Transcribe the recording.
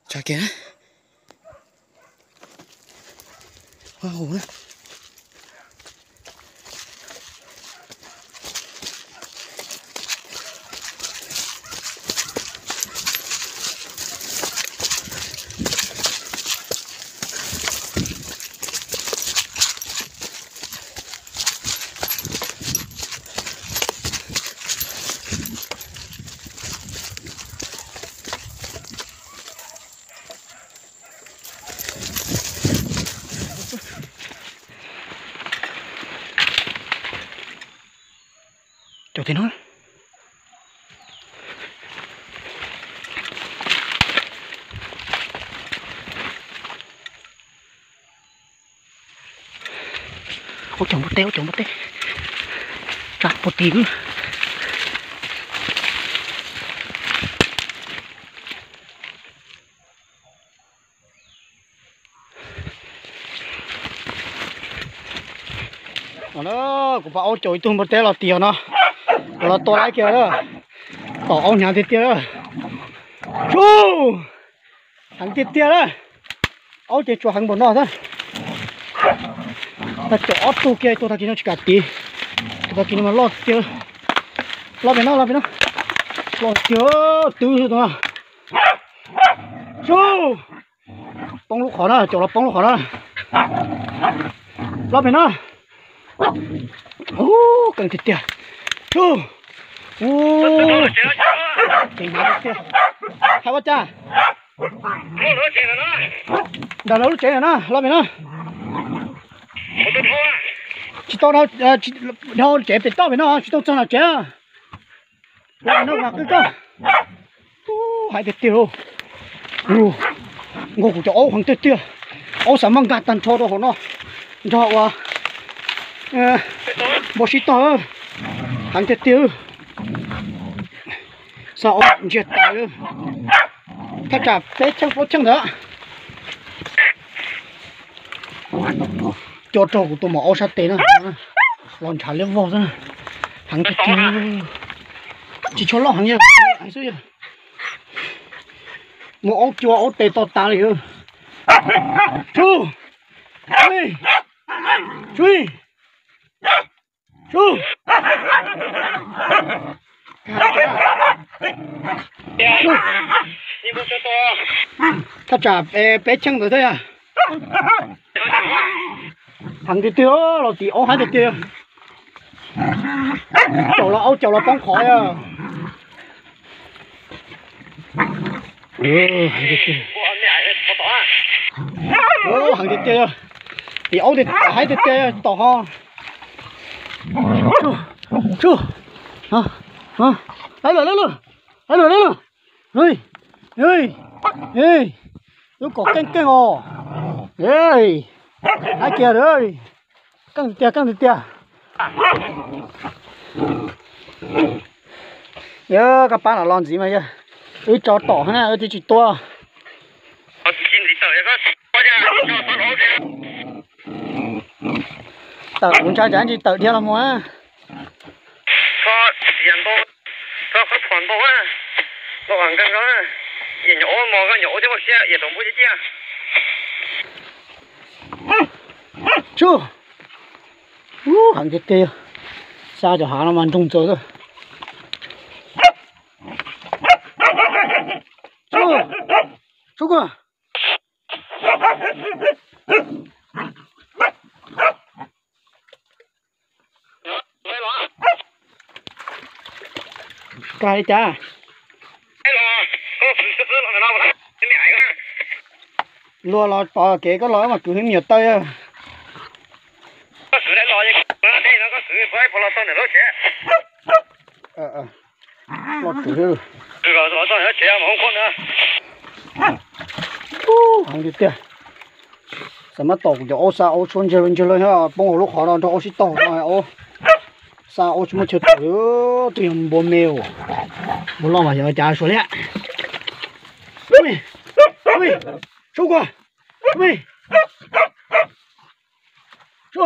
Tsa kiag na. Ua hu na. Cov tim no. Ua cov npua teb, ua cov npua teb. Tsa puag tim lawm. Kuv pab aub caum ib tug npua teb los tim no, los tua laib kiag lawm. Tom aub hnyav tiag tiag lawm. Su, heev tiag tiag lawm. Aub ces tsuas heev npaum no xwb. Tag caum ob tug kiag, tus tag kis no tsis kam tiv. Tus tag kis no mas loj tiag. Loj pem no, loj pem no. Loj tiag, twb xwb tus no. Su, poob lub qhov na, caum los poob lub qhov na. Loj pem no. Ub, keej tiag tiag. Su, ub, ces hnyav tiag tiag. Hais ua cas? Ntawm lawv lub tsev na, loj pem na. Tsis tau dhau tsev pem toj pem no, tsis tau txog nram tsev. Loj pem no mas qwb koj. Ub, heev tiag tiag lauj. Nkaug kuv cov aub heev tiag tiag. Aub xav maj nkag tag nrho rau hauv no. Nrog ua npua sib tog. Heev tiag tiag. Xav aub ntsiag tas. Thaj tsam peb cheej plaub cheej ntawd. Cua raug kuv tus maum aub sab tes na, los ntshav liab vog xwb. Heev tiag tiag. Tsis tshua loj heev yog xwb yog. Muaj aub cua aub tes to tas li. Su, su, su. Thaj tsam peb cheej ntawd thiab yog. Heev tiag tiag, los tim aub heev tiag tiag. Caum los aub caum los poob qhov. Heev tiag tiag, tim aub heev tiag tiag tom ho. Lawv lawm, lawv lawm, lawv lawm. Lub kom keej keej os. Hais kiag, keej tiag, keej tiag tiag. Yog koj pab los los ntxiv mas yog wb tso tom na, wb thiaj tsis tua. Tawm kuv ntshai tsam tsis tawm dhia los mus. Txhob qhuab qhuas npau, npau nkeeg, nyuam aub mos koj nyuam aub thiab ua siab, yam tau npau ciaj ciaj. Su, heev tiag tiag, xa cov hav no mas nroog txawv xwb. Su, su koj. Kag li cas? Luag los pom kev koj los mas kwv hwv me nyuam taw. Heev tiag tiag. Xav mab tom kuv cov aub, xa aub tshuab ntseg ntseg lawm, poob hauv lub qhov no nrog aub sib tog no. Xa aub tsis muaj chaw tawm li, twb yog npua me, npua loj mas xyov cas suav liab. Su koj, su, su.